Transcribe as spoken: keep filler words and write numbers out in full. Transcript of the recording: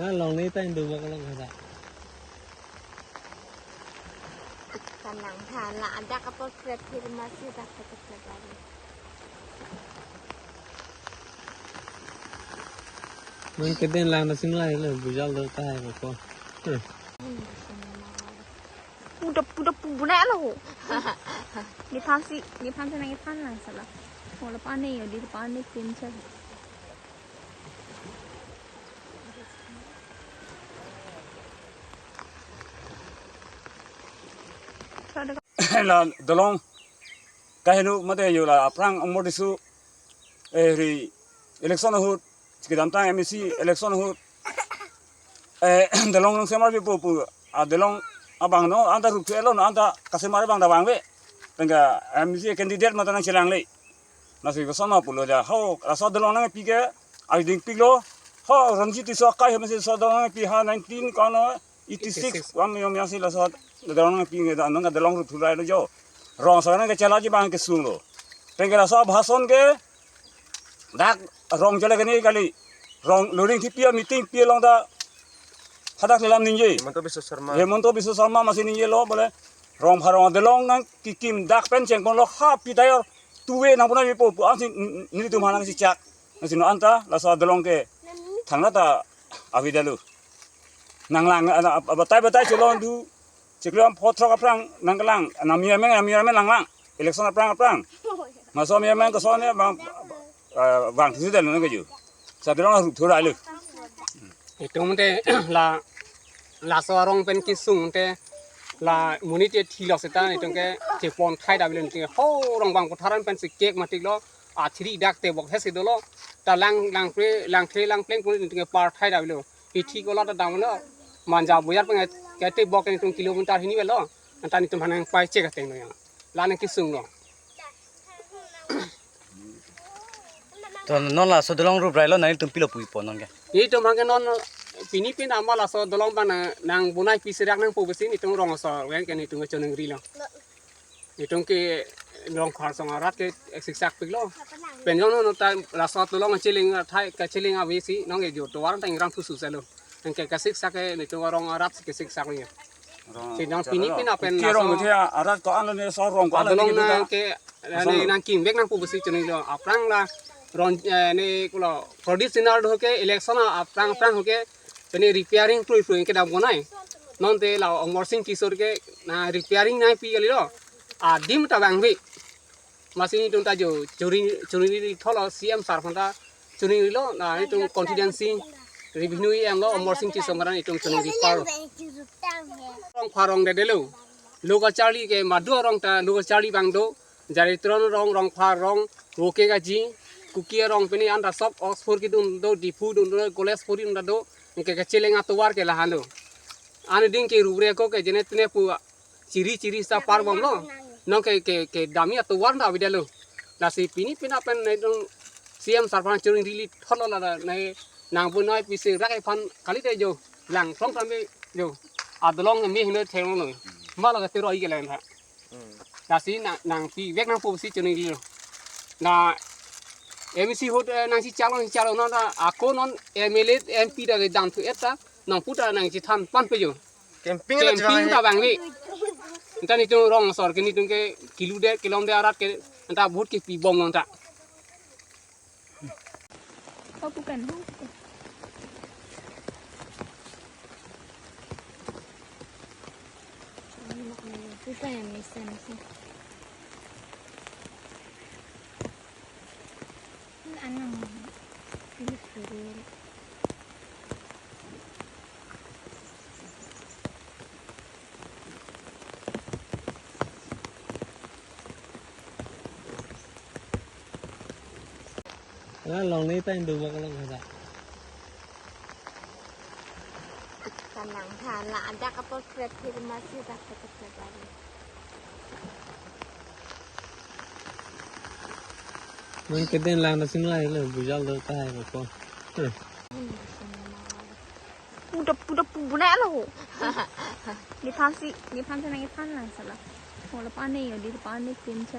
Along ni ta Indu bak along kada. Kanang ha la adak apot kret phir masi dak apot kret lagi. Nang keden lang na singlai le bujal do ta hai ko. Hmm. Puda puda pu buna lo. Nephan si, Nephan si nang Nephan lang sala. Mo la pane yo, di pane pin sa. La dolong kaheno mate yo la aphrang Ongmor Tisso, eh, ri election ahut, kedamtang M A C election ahut, eh, dolong nang semar pipo pu, ah, dolong abang no, anta rup lo no, anta kasemar abang ta vangve. Tengka M A C candidate mata nangchelang le. Lasi kosonma pulo ja, ho, laso dolong nangpi ke, arideng piklo, ho, Ronjit Tisso akai, ho, mesi laso dolong nangpi ha nineteen kono, eighty six, eighty six. Wan yom yasi laso dolong nangpi ke, anong dolong rup thurai lo jo. Rong asar nangkechelaji abang kesung lo. Tengka laso bhason ke, dak rong chele keni kali. Rong Luring Thepi a-meeting pi along ta hadak lelam ningje. Himanta Biswa Sarma. Himanta Biswa Sarma masi ningje lo bole Rongpharong dolong nangkekim dak pen chengpon lo ha pi tayar tuwe nangpona mipo pu ansi n-, n-, nelitum ha nangsi chak. Nangsi no anta laso dolong ke thangta ta avedetlo. Nanglang, ana, ap-, batai batai chelong du. Chiklo am photrok aphrang nanglang. Nami ameng, nami ameng nanglang. Election aphrang aphrang. Maso mi ameng koson ya bang, eh, bang sisi dan nang keju. Sa dolong rup thurai lo. Itum te la, laso arong pen kesung te la monit te thilo seta itum ke chepon thai davelo te ho rong bang kotharan pen si kek matik lo. Athiri dak te bok hesi dolo. Ta lang, langpre, langthe, langpleng pun itum ke par thai davelo. Ithi kola ta damlo. Manja boyar pen ke te bok itum kilometer hini velo. Anta itum hanang pai chek ateng lo ya. La nangkesung lo. To non laso dolong rup rai lo nangtum pilo puipo non ke. Itum hangke non pini pin ama laso dolong bang nang, nangbonai pi serak nangpo besi itum rong asor wen ke itum choningri lo. Itum ke Rongpharong arat ke siksak piklo. Pen jong non ta laso dolong cheling athai ke cheling avesi nong e jo tovar ta ingrang thusu selo. Nang ke kasiksak ke itum rong arat ke siksak lo ya. Rong si nang pini pin apen ke rong laso the arat ko ano ne so rong ko ano dolong ne nang ke ne nangkim vek nangpo besi choningri lo. Aphrang la rong, eh, ne kulo Pradyot Sinha do ke election aphrang aphrang ke pene repairing kroi kroi ke dam bonai. Non te la Amarsing Tisso ke na repairing nangpi kali lo. Adim ta vangve. Masi itum ta jo choningri, choningri tholo C M sir aphan ta choningri lo, na itum constituency revenue em lo Amarsing Tisso maran itum choningri par. Rongpharong de delo. Lo kacharli ke madu arong ta lo kacharli bang do. Jaritron rong, Rongpharong, Voke Kaji, Kuki arong pini anta sop Oxford kedun do, Diphu dun do, college puri dun do, ke kacheleng atovar ke lahan do. Ani ding ke rubre ko ke jene tene pu chiri chiri sa par bomlo. Nong ke, ke, kedamji atovar ta avedetlo. Lasi pini pin apen nai dong C M sir aphan choningri thotlo la nai nangbonai pi serak aphan kali te jo. Lang thong kami jo. Adolong mi hino thenglo. Mala ka tero i ke lang tha. Lasi nang, nangpi vek nangpo si choningri lo. Na M A C ahut, eh, nangsi chalo, nangsi chalo non ta ako non M L A, M P ta kedam thu eta nangpu ta nangchethan ponpe jo. Camping la camping chevang ta vangve. Anta itum rong asor ke itum ke kilo de, kilom de arat ke anta vote ke pi bom non ta. Oh, bukan. Bukan yang bisa, bisa. Ini anang. Ini turun. Along ni ta Indu bak along kada. Kanang ha la adak apot kret phir masi dak apot kret lagi. Nang keden lang na singlai le bujal do ta hai ko. Hmm. Puda puda pu buna lo. Nephan si, Nephan si nang Nephan lang sala. Mo la pane yo, di pane pin sa.